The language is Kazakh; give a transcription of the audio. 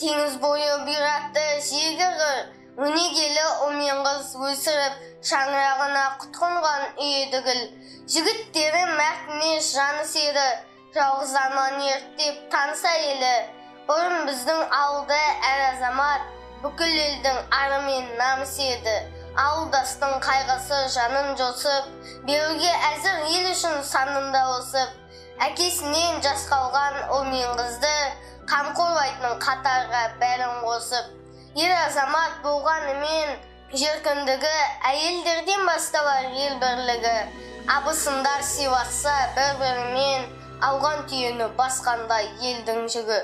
Теңіз бойы бұйратты жегі қыр, өнегелі ұл мен қыз өсіріп, шаңырағына құт қонған үй едігіл. Жігіттері мәртіне жаны сері, жалғыз арман ерттеп таныс әйелі. Бұрын біздің ауылда әр азамат, бүкіл елдің ары мен намысы еді. Ауылдастың қайғысы жанын жосып, беруге әзір ел үшін санында осып. Әкесінен жас қалған ұл мен қызды қамқорлайтын қатарға бәрін қосып. Ер азамат болғанымен жер кіндігі, әйелдерден басталар ел бірлігі. Абысындар сыйласса бір-бірімен, алған түйені басқандай елдің жүгі.